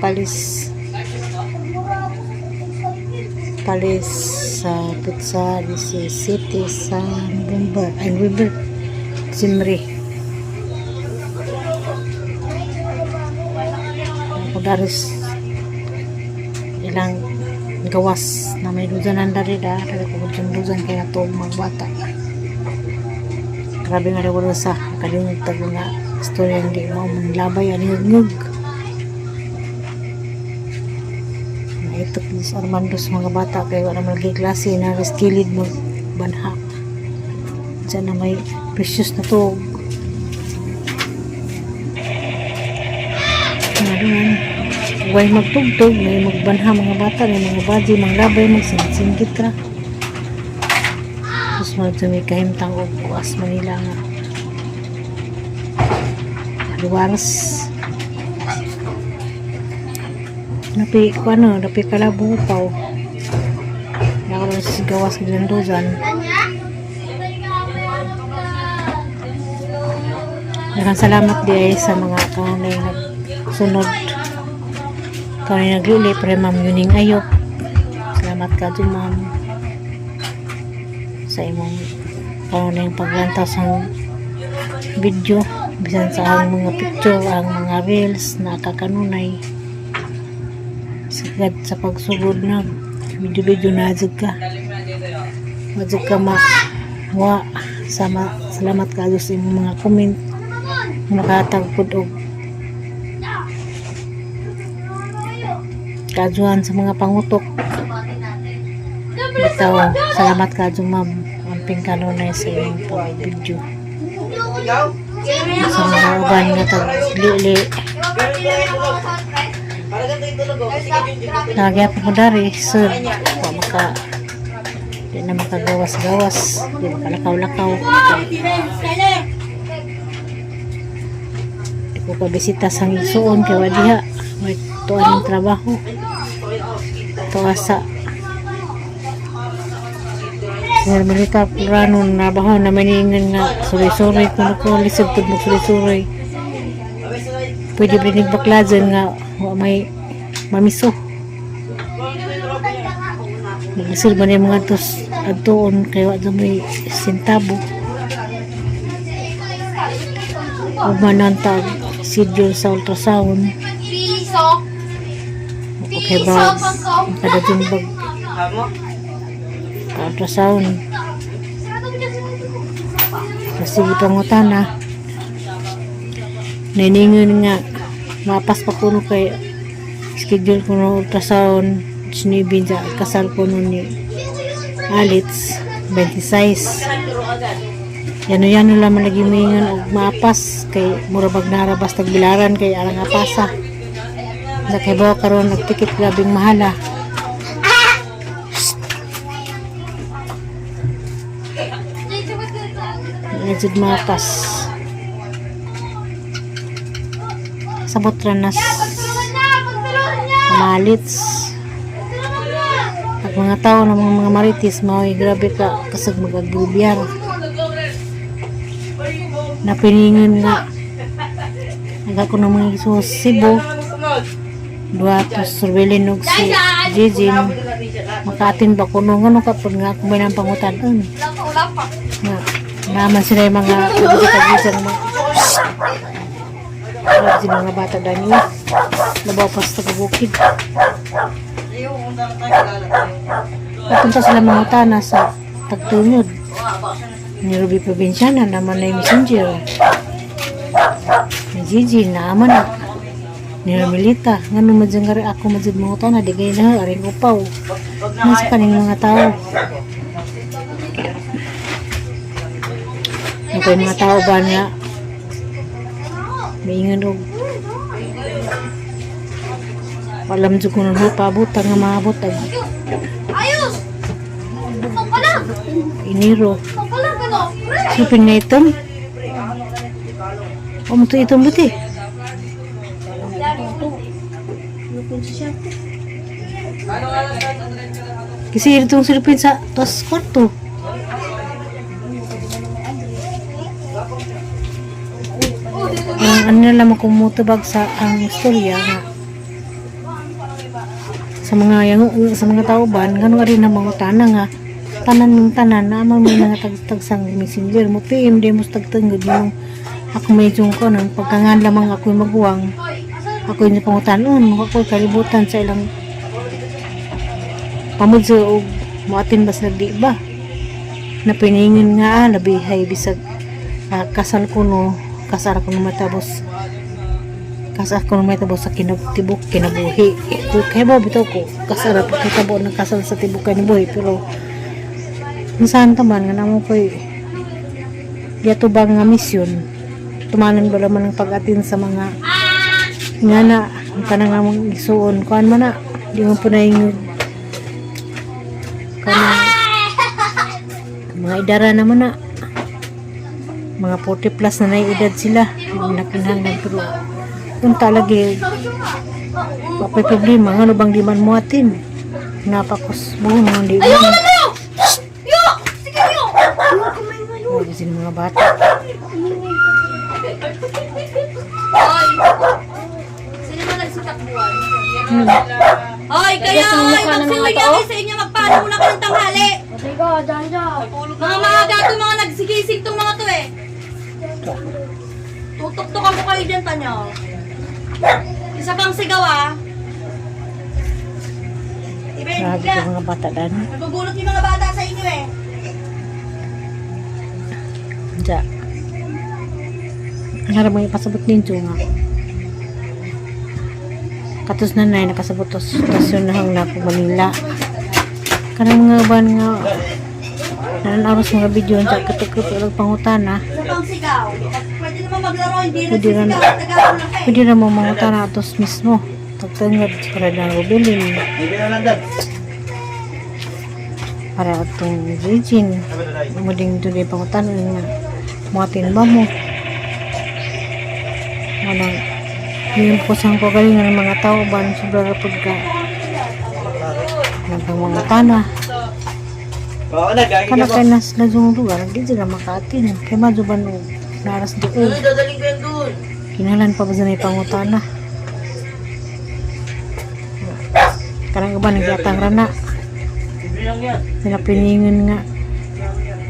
Palis. Palis sa pizza 17 sa November, ay November, Disyembre. Ako daris ilang gawas na may dudanan dari da dari ko dudan kaya to magbata. Grabe nga daw sa kalingog tag nga istorya, hindi mo manlabay ani ngug. Naitok ni sa Armando sa mga bata kay wala man lagi klase na kilid mag banha. Diyan na may precious na tuog. Nga doon. Way magtugtog, may magbanha mga bata, may mga baji, mga labay, magsinggit ra. Tapos mga may kahimtang og kuas Manila nga. Liwaras. Napi, ano, napi kalabong upaw. Nakaroon sa gawas gilandozan. Daghang salamat di ay sa mga kanay nagsunod. Kanay naglili, pre Ma'am Yuning Ayop. Salamat ka dun, ma'am, sa imong kanay paglantaw sa video. Bisan sa ang mga picture, ang mga reels na kakanunay. Sagad sa pagsugod na video-video na jud ka. Wajud ka ma wa sama. Salamat ka sa imong mga comment makatagpod og kajuan sa mga pangutok bitaw. Salamat ka ma'am, amping kanunay sa imong pag-video sa mga uban nga taglili. Nagyapon ko dari sir, wa maka di na makagawas-gawas, di makalakaw-lakaw. Di ko pabisita sa igsuon kay wa diha, may tuan ng trabaho tuwa sa Sir Melita Plano nabaho na maningan nga suri-suri kuno ko lisod pud mo suri-suri. Pwede ba bakla dyan nga wa may mamiso. Naglisod ba niya mga tos adtuon kay wa dyan may sentabo. Ug tag schedule sa ultrasound. Piso. Okay ba? Kada bag ultrasound. Kasi gipangutana. Niningon nga mapas pa kuno kay schedule ko no ultrasound sinibin sa kasal ko no ni Alitz 26. Yano yano lang lagi mingon og mapas kay mura bag narabas tagbilaran kay arang apasa. Sa kay bawa karon nagtikit grabing mahala. Medyo mapas. Sabot ra nas malits. Pag mga tao ng mga maritis, mao'y grabe ka kasag magagbibyar. Napiningon nga. Naga ko ng mga iso Cebu. Duha to Surbelin og si Jijin. Makatin ba kuno ngano kapag nga kung may nang pangutan-on. Wala pa. Nga naman sila yung mga kabisa mga grabe din mga bata dani. Labaw pa sa bukid. Napunta sila mga tana sa tagtungod. Ni Ruby Provinciana naman na yung messenger. Ni Gigi naman na. Ni Romilita, nga nung madyan nga rin ako madyan mga tana, di kayo na, aring upaw. Nasa kaning mga tao. Ano kay mga tao ba nga may ingon og alam jud ko nung paabot nga maabot ag Ayos! Pangkalag! Enero. Pangkalag ano? Supin na itom. O mo to itom buti. Kasi itong silupin sa tos kwarto. Ang ano na lamang kumutubag sa ang istorya nga Sa mga yango, sa mga tauban, ngano ari na mga tana nga tanan ng tanan na amang may mga tagtagsang messenger mo PM di mo tagtanggod yung ako medyo ko nang pagkangan lamang ako'y maguwang ako yung pangutanon ako kalibutan sa ilang pamudso og moatin ba sila di ba na piningin nga ah, labihay bisag kasal ko no kasal ko no matapos kasal ko no matapos sa kinabtibok kinabuhi ito kay ba bitaw ko kasal ra pagkatabo ng kasal sa tibok kinabuhi pero saan ta man nga namo koy giatubang nga misyon tumanan ba laman ang pag-atin sa mga nga na ang kanang among isuon kuan man na di mo po na yung kanang mga idara naman na mga 40 plus na naiedad sila nakinahanglan pero unta lagi wapay problema ngano bang di man mo atin napakos buong mga di man Yo! Sige, yo! oh, sin mga bata. Hoy! Sino man nagsitakbuhan? Hoy, kaya hoy, magsuwi kami sa inyo, magpaano muna kayo ng tanghali. Mga maaga itong mga nagsigising itong mga to eh. Tutuktukan ko kayo dyan, Tanyo. Isa pang sigaw ah. Iba yung Grabe bigla. ka mga bata dan. Nagugulot yung mga bata sa inyo eh. Ja. Ang harap mo ipasabot ninyo nga. Katos na nay nakasabot tos stasyon na hang na Manila. Kanang mga ban nga nananaros mga video unsa katukot og pangutana. Isa pang sigaw. Pwede naman maglaro, hindi Pwede rin. nagsisigaw. Tagalog na kayo. Pwede ra mo mangutana atos mismo. Tagtangad para na Rubilin para atong Regine. Muding dili pangutana nga muatin ba mo? Manang yung kusang ko galing ng mga tao ba nung sobra ra pud ka nagkang mga tana. Oo na, gagi Kana ka kay nas lasong lugar, di sila makaatin. Kay madyo ba no naras doon. Dadaling ko yan doon. Kinahanglan pa ba sa may pangutana? Kanang uban nagyatang rana. Sila piningon nga.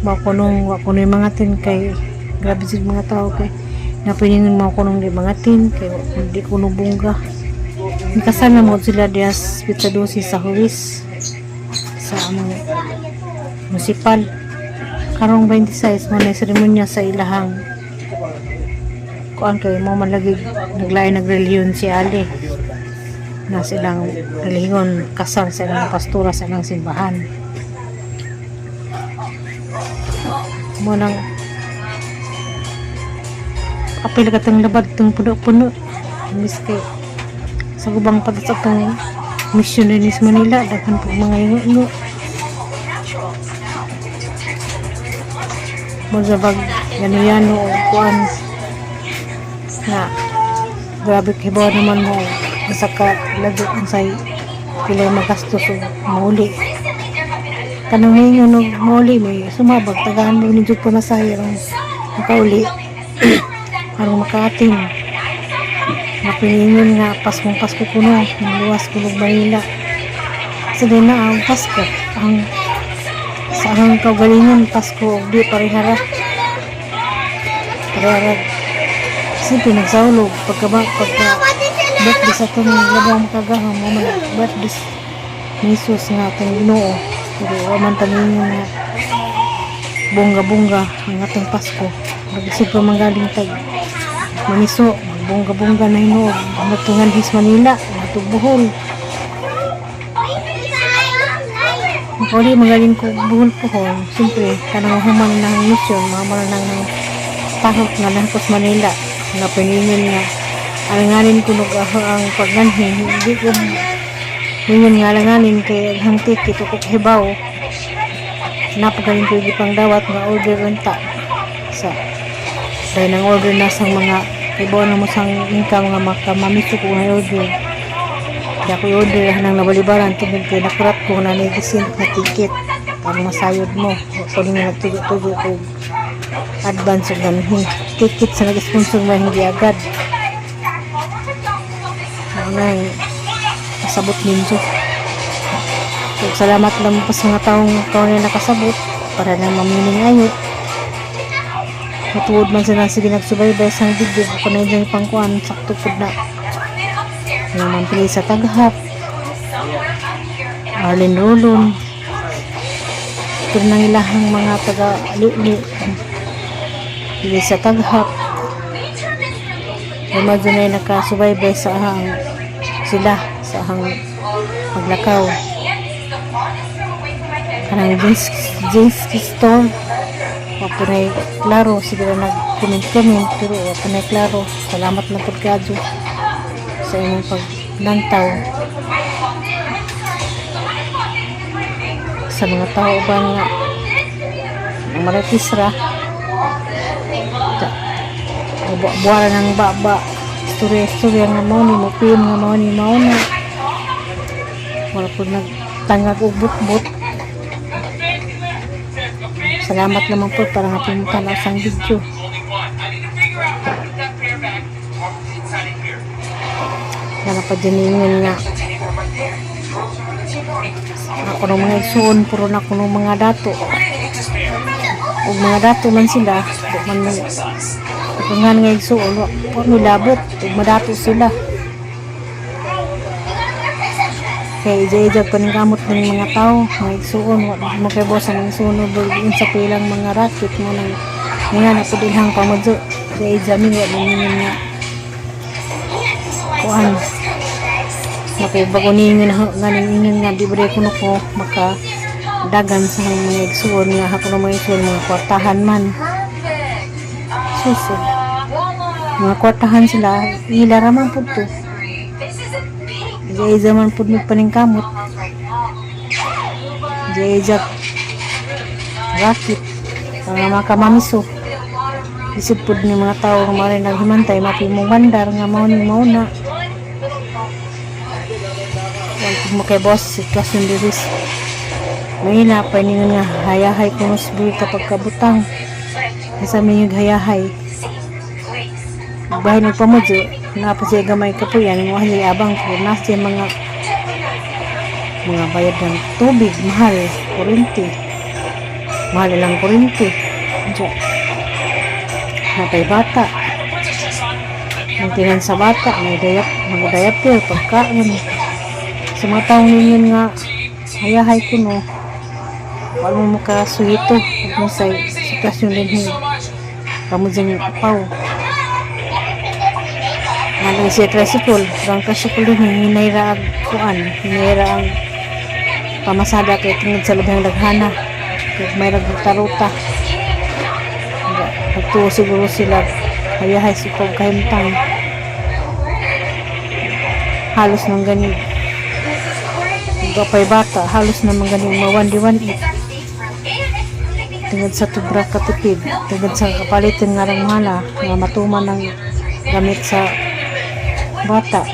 Wa ko nung wa ko nung mga tin kay grabe sila mga tao kay napiningon mo ko nung di mga tin kay wa ko di ko nung bongga. Nikasal na mo sila dias pizza dosis sa Huwis sa among municipal. Karong 26 mo na seremonya sa ilahang kuan kay mo man lagi naglain nagreliyon si Ali na silang relihiyon kasal sa ilang pastora sa ilang simbahan mo nang apil ka tang labad tang puno-puno miski sa gubang patas atong mission din sa Manila daghan pag mga ingo mo sa bag yano-yano o kuan nga grabe kibaw naman mo basta ka lagi ang say pilay magastos og mauli kanang hingon og mauli may sumabag tagaan mo ni jud pamasahe aron makauli aron makaating napilingon nga Paskong Pasko kuno luwas ko og Manila sa din na ang Pasko ang sa ang kaugalingon Pasko og di parehara parehara. Siyempre, nagsaulog. Pagka, pagka, birthday sa itong labang makagaham, mo man, birthday ni Jesus nga atong Ginoo. Pero wa man tanin nga bongga-bongga ang atong Pasko. Nag-isip pa manggaling tag maniso, magbongga-bongga na hinuog. Ang atungan his Manila, ang atong Bohol. Makauli magaling ko Bohol pohon. Siyempre, kanang human ng misyon, mga man ng tahok nga nahapos Manila nga piningin nga alanganin ko nag ang pagganhi hindi ko ningon nga alanganin kay ang ticket ko hibaw napagaling ko gipang dawat nga order unta sa dahil ang order na sang mga hibaw na mo sang income nga makamamiso ko nga order kaya ko order hanang nabalibaran tungod kay nakurat ko na nagisint na ticket para masayod mo ko nga nagtugo-tugo ko advance og ganhi ticket sa nag-sponsor ba hindi agad ano na kasabot ninyo. Ug salamat lang po sa mga taong kaunay nakasabot para nang mamining ayo. Matuod man sila, sige nagsubaybay sa video ko na yung pangkuan, sakto pud na. Naman pili sa taghap. Arlene Rolon. Pero nang ilahang mga taga li pili sa taghap. Imagine ay nakasubaybay sa ahang sila sa ahang paglakaw. Kanang jeans, jeans store. Wa po na klaro, siguro nag-comment-comment, pero wa po na klaro. Salamat na pud kaadyo sa imong paglantaw. Sa mga tao ba nga ang marites ra. Buwara ng baba. Istorya-istorya nga mao ni mo PM nga mao ni mao na. Wala po nagtangag og butbot. Salamat naman po para nga pumunta sa video. Wala pa dyan ingon nga. Ako ng mga igsuon, puro na ako ng mga dato. Ug mga dato man sila, di man mo nga nga igsuon, wa wa milabot, ug madato sila. Kay ija-ija pa ning kamot ng mga tao, mga igsuon, wa mo kay boss ang igsuon unsa pa ilang mga racket mo nang nga na pud ilang pamudyo. Kay ija mi wa ningon nga kuan. Naku, bago ningon nga ningon nga di ba kuno ko maka dagan sa mga igsuon nga ako ng mga igsuon mga kwartahan man. Sus, mga kwartahan sila, ila ra man pud to. Ija-ija man pud mig paningkamot. Ija-ija racket mga makamamiso. Isip pud ni mga tao nga mao naghimantay mapi mo mandar nga mao ni mao na. Wala pud mo kay boss sitwasyon diri sa Mahina pa ningon nga hayahay kuno sa buhi kapag kabutang. Sa may hayahay. Bahin nagpamudyo, naa pa siya gamay kapuyan, mo niya abang ko na siya mga bayad ng tubig, mahal, kuryente. Mahal lang kuryente. Diyo. Napay bata. Ang sa bata, may dayap, mga diaper, pagkain. Sa mga taong ninyon nga, hayahay ko no, wala mo makasuhito, huwag mo sa sitwasyon din hi. Kamo dyan yung apaw. Ano siya tricycle, pero ang tricycle din, hinayra ang kuan, hinayra ang pamasada kay tungod sa labing daghana. Kay may nagtaruta. Nagtuo siguro sila, hayahay sa pagkahimtang. Halos nang gani. Gapay bata, halos naman gani mawandi-wandi. Tungod sa tubra katipid, tungod sa kapalitin nga rang mahala, nga matuman ang gamit sa bata.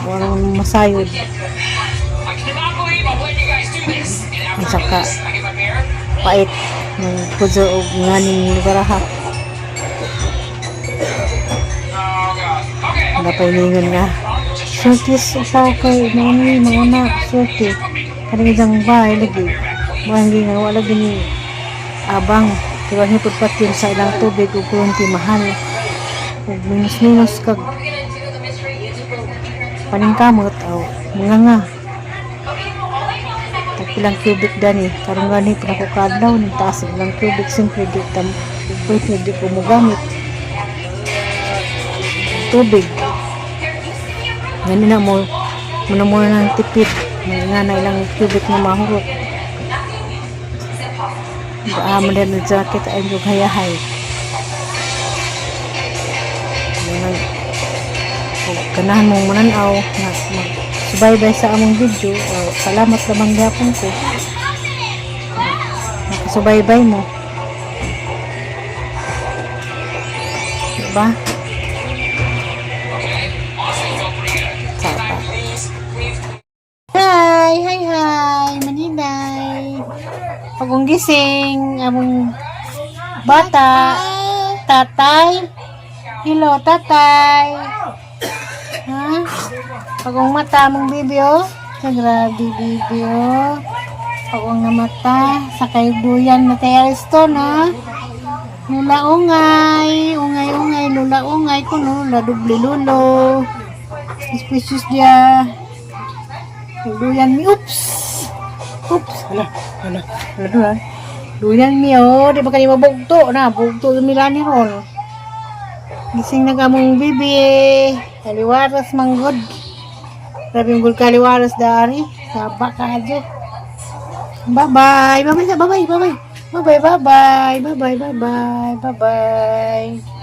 Walang masayod. At saka, pait ng puzo o nganing lugar ha. Napailingon nga. Swerte sa upaw kay mga ni mga na swerte. Kaning isang bahay lagi. Mga nga wala gini abang. Pero ang hipod patin sa ilang tubig ug kurunti mahal. Ug minus-minus kag paningkamot aw mga nga. Tag ilang cubic dani karon gani pinakukadlaw ni taas ang ilang cubic, siyempre di tam pwede di ko mogamit tubig. Gani na mo muna muna ng tipid nga na ilang cubic na mahurot. Baa man din ang jacket ay yung hayahay. Muna, kung ganahan mong mananaw na subaybay sa among video, o salamat lamang gyapon ko nakasubaybay mo, diba? Sapa. Hi! Hi, hi! Maninay! Pagong gising, among bata, tatay. Hello, tatay. Ha? Pagong mata, among bibi, oh. Sa grabe, baby, oh. Pag nga mata, sa kayduyan na tayo Ariston, ha? Lula ungay, ungay ungay, lula ungay, kuno, lula dubli lulo. Suspicious dia. Duyan mi, oops! Oops, hala, hala, hala duyan. Duyan mi, oh, di ba kanima bugto na, bugto dumilani ron. Gising na kamong bibi. Kaliwaras manggod. Grabe yung kaliwaras dari. Saba ka adyo. Bye-bye. Bye-bye. Bye-bye. Bye-bye. Bye-bye. Bye-bye. Bye-bye. Bye-bye.